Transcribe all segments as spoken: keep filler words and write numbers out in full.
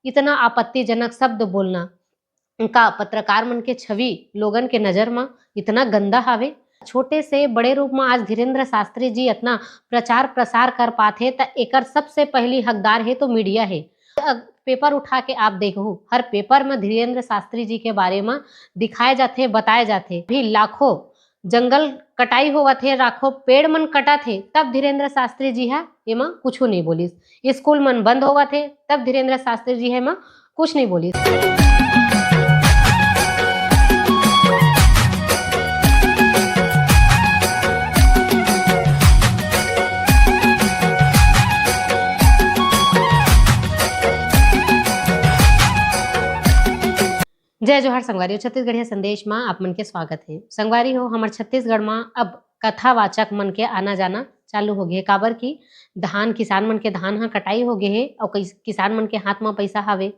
इतना आपत्तिजनक शब्द बोलना, का पत्रकार मन के छवि लोगन के नजर म इतना गंदा हावे? छोटे से बड़े रूप म आज धीरेंद्र शास्त्री जी अतना प्रचार प्रसार कर पाथे, त एकर सबसे पहली हकदार हे तो मीडिया हे। अ, पेपर उठा के आप देखहू, हर पेपर म धीरेंद्र शास्त्री जी के बारे म दिखाए जाथे, बताए जाथे। भी लाखों जंगल कटाई होवत हे, लाखों पेड़ मन कटत हे, तब धीरेंद्र शास्त्री जी ह एमा कुछु नहीं बोलिस। स्कूल मन बंद होवत हे, तब धीरेंद्र शास्त्री जी ह एमा कुछ नहीं बोलिस। जय जोहार संगवारी हो, छत्तीसगढ़िया संदेश मा आप मन के स्वागत हे। संगवारी हो, हमर छत्तीसगढ़ मा अब कथावाचक मन के आना जाना चालू हो गे हे, काबर कि धान, किसान मन के धान ह कटाई हो गे हे अउ कइस-, किसान मन के हाथ मा पइसा हावे,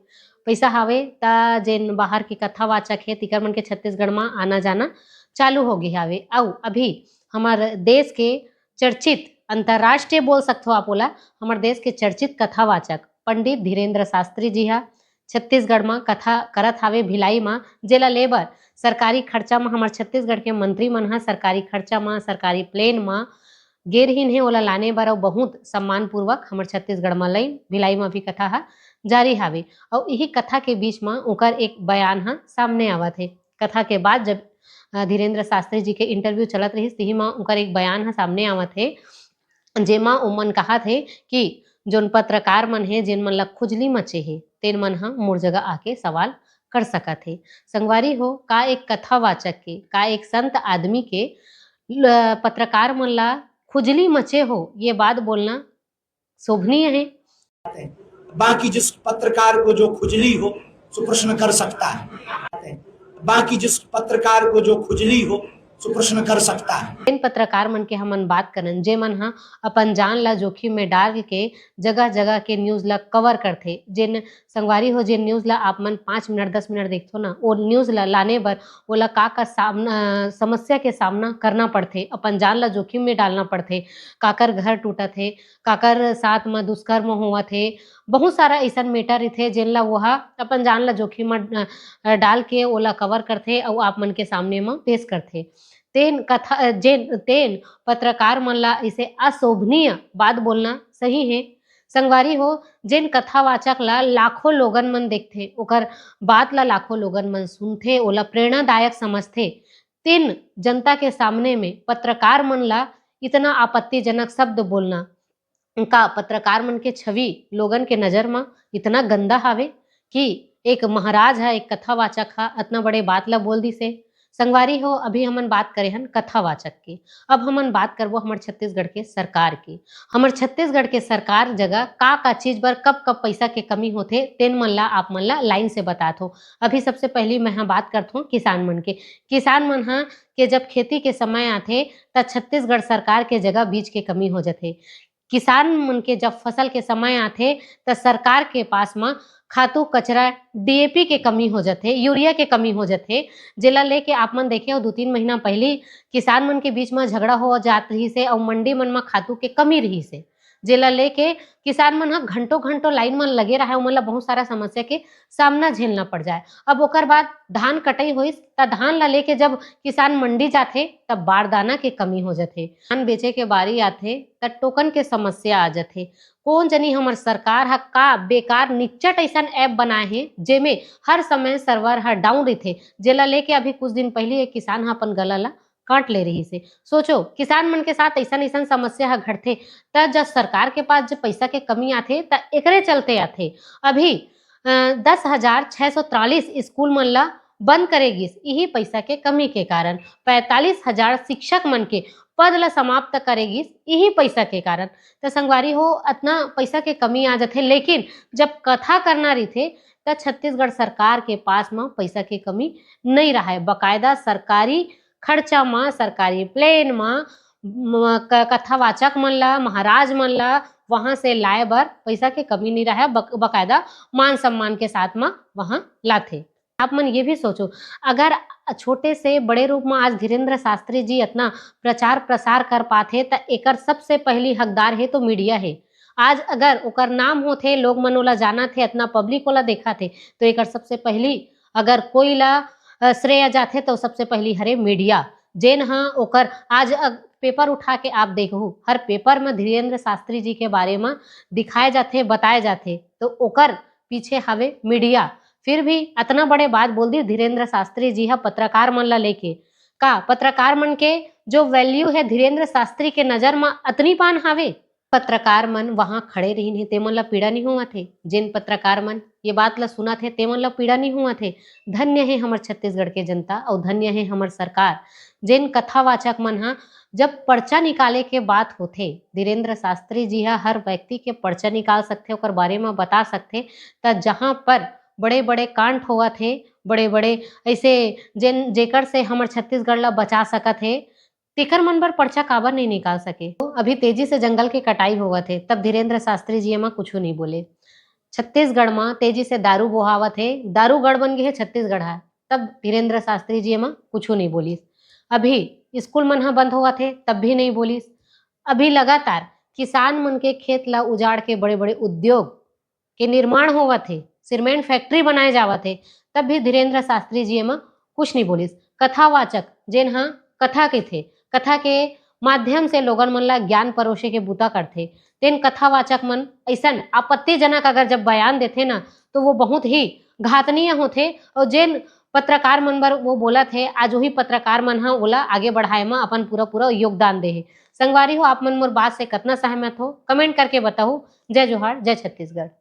पइसा हावे, त जेन बाहर के कथावाचक हे, तिकर मन के छत्तीसगढ़ मा आना जाना चालू हो गे हावे। अउ अभी हमर देश के चर्चित, अंतर्राष्ट्रीय बोल सकथो आप ओला, हमर देश के चर्चित कथावाचक पंडित धीरेंद्र शास्त्री जी ह छत्तीसगढ़ म कथा करत हावे भिलाई म, जेला ले बर सरकारी खर्चा म हमर छत्तीसगढ़ के मंत्री मन ह सरकारी खर्चा म, सरकारी प्लेन म गे रिहिन हे, ओला लाने बर अउ बहुत सम्मानपूर्वक हमर छत्तीसगढ़ म लइन। भिलाई म भी कथा ह जारी हावे। अउ इही कथा के बीच म ओकर एक बयान ह सामने आवत हे। कथा के बाद जब, अ, धीरेंद्र शास्त्री जी के इंटरव्यू चलत रहिस, तिही म ओकर एक बयान ह सामने आवत हे, जेमा ओमन कहत हे कि जोन पत्रकार मन हे, जेन मन ला खुजली मचे हे, तेन मन ह मोर जगह आके सवाल कर सकत हे। संगवारी हो, का एक कथावाचक के, का एक संत आदमी के ल-, पत्रकार मन ला खुजली मचे हो, ये बात बोलना शोभनीय हे? बाकी जिस पत्रकार को जो खुजली हो, सो प्रश्न कर सकता है। बाकी जिस पत्रकार को जो खुजली हो, सो प्रश्न कर सकता है। जेन पत्रकार मन के हमन बात करन, जे मन ह अपन जान ला जोखिम में डाल के जगह-जगह के न्यूज़ ला कवर करथे, जेन संगवारी हो, जेन न्यूज़ ला आप मन पाँच मिनट, दस मिनट देखथो ना, ओ न्यूज़ ला लाने बर ओला का-का सामना, समस्या के सामना करना पड़थे, अपन जान ला जोखिम में डालना पड़थे, काकर घर टूटत हे, काकर साथ म दुष्कर्म होवत हे, बहुत सारा अइसन मैटर रहिथे, जेन ला वो ह अपन जान ला जोखिम म, अ, डाल के ओला कवर करथे अउ आप मन के सामने म पेश करथे। तेन कथा, अ, जेन, तेन पत्रकार मन ला इसे अशोभनीय बात बोलना सही हे। संगवारी हो, जेन कथावाचक ला लाखों लोगन मन देखथे, ओकर बात ला लाखों लोगन मन सुनथे, ओला प्रेरणादायक समझथे, तेन जनता के सामने में पत्रकार मन ला इतना आपत्तिजनक शब्द बोलना, का पत्रकार मन के छवि लोगन के नजर म इतना गंदा हावे कि एक महाराज ह, एक कथावाचक ह, अतना बड़े बात ला बोल दिस हे? संगवारी हो, अभी हमन बात करे हन कथावाचक के, अब हमन बात करबो हमर छत्तीसगढ़ के सरकार के। हमर छत्तीसगढ़ के सरकार जगह का-का चीज बर कब-कब पइसा के कमी होथे, तेन मन ला आप मन ला लाइन से बतात हो। अभी सबसे पहली मैं ह बात करत हों किसान मन के। किसान मन ह के जब खेती के समय आथे, त छत्तीसगढ़ सरकार के जगह बीज के कमी हो जथे। किसान मन के जब फसल के समय आथे, त सरकार के पास म खातू, कचरा, डीएपी के कमी हो जथे, यूरिया के कमी हो जथे, जेला लेके आप मन देखे हो, दू तीन महीना पहिली किसान मन के बीच म झगड़ा हो जात रहिस हे अउ मंडी मन म खातू के कमी रहिस हे, जेला लेके किसान मन ह घंटों-घंटों लाइन म लगे रहय, ओमन ल बहुत सारा समस्या के सामना झेलना पड़ जाय। अब ओकर बाद धान कटई होइस, त धान ल लेके जब किसान मंडी जाथे, तब बारदाना के कमी हो जथे। धान बेचे के बारी आथे, त टोकन के समस्या आ जथे। कोन जनी हमर सरकार ह का बेकार निच्चट अइसन ऐप बनाए हे, जेमे हर समय सर्वर ह डाउन रहिथे, जेला लेके अभी कुछ दिन पहिली एक किसान ह अपन गला ल काट ले रहिस हे। सोचो, किसान मन के साथ अइसन-अइसन समस्या ह घटथे, त जब सरकार के पास जब पइसा के कमी आथे, त एकरे चलते आथे। अभी, अ, दस हजार छह सौ तिरालीस स्कूल मन ल बंद करे गिस, इही पइसा के कमी के कारण। पैंतालीस हजार शिक्षक मन के पद ल समाप्त करे गिस, इही पइसा के कारण। त संगवारी हो, अतना पइसा के कमी आ जथे, लेकिन जब कथा करना रहिथे, त छत्तीसगढ़ सरकार के पास म पइसा के कमी नइ रहय। बकायदा सरकारी खर्चा म, सरकारी प्लेन म, म, क-, कथावाचक मन ला, महाराज मन ला वहां से लाए बर पइसा के कमी नइ रहय, बक-, बकायदा मान सम्मान के साथ म वहां लाथे। आप मन ये भी सोचो, अगर छोटे से बड़े रूप म आज धीरेंद्र शास्त्री जी अतना प्रचार प्रसार कर पाथे, त एकर सबसे पहली हकदार हे तो मीडिया हे। आज अगर ओकर नाम होथे, लोग मन ओला जानत हे, अतना पब्लिक ओला देखत हे, तो एकर सबसे पहली अगर कोई ला श्रेय जाथे तो सबसे पहली हरे मीडिया, जेन ह ओकर आज पेपर उठा के आप देखहू, हर पेपर में धीरेंद्र शास्त्री जी के बारे में दिखाए जाथे, बताए जाथे, तो ओकर पीछे हवे मीडिया। फिर भी अतना बड़े बात बोल दी धीरेंद्र शास्त्री जी ह पत्रकार मन ला लेके। का पत्रकार मन के जो वैल्यू है धीरेंद्र शास्त्री के नजर में अतनी पान हावे? पत्रकार मन वहां खड़े रहिन हे, ते मन ला पीड़ा नहीं होवत हे। जेन पत्रकार मन ये बात ला सुनत हे, ते मन ला पीड़ा नहीं होवत हे। धन्य हे हमर छत्तीसगढ़ के जनता अउ धन्य हे हमर सरकार, जेन कथावाचक मन ह जब पर्चा निकाले के बात होथे, धीरेंद्र शास्त्री जी ह हर व्यक्ति के पर्चा निकाल सकथे, ओकर बारे में बता सकथे। त जहां पर बड़े-बड़े कांड होवत हे, बड़े-बड़े ऐसे जेन, जेकर से हमर छत्तीसगढ़ ला बचा सकत हे, तेकर मन बर पर्चा काबर नहीं निकाल सके? अभी तेजी से जंगल के कटाई होवत हे, तब धीरेंद्र शास्त्री जी एमा कुछू नहीं बोले। छत्तीसगढ़ म तेजी से दारू बोहावत हे, दारूगढ़ बन गे हे छत्तीसगढ़ ह, तब धीरेंद्र शास्त्री जी एमा कुछू नहीं बोलिस। अभी स्कूल मन ह बंद होवत हे, तब भी नहीं बोलिस। अभी लगातार किसान मन के खेत ला उजाड़ के बड़े-बड़े उद्योग के निर्माण होवत हे, सीमेंट फैक्ट्री बनाए जावत हे, तब भी धीरेंद्र शास्त्री जी एमा कुछ नहीं बोलिस। कथावाचक, जेन ह कथा कहिथे, कथा के माध्यम से लोगन मन ला ज्ञान परोसे के बूता करथे, तेन कथावाचक मन ऐसन आपत्तिजनक अगर जब बयान देथे ना, तो वो बहुत ही घातनीय होथे। और जेन पत्रकार मन बर वो बोलत हे, आज वही पत्रकार मन ह ओला आगे बढ़ाए म अपन पूरा पूरा योगदान दे हे। संगवारी हो, आप मन मोर बात से कतना सहमत हो, कमेंट करके बताहू। जय जोहार, जय छत्तीसगढ़।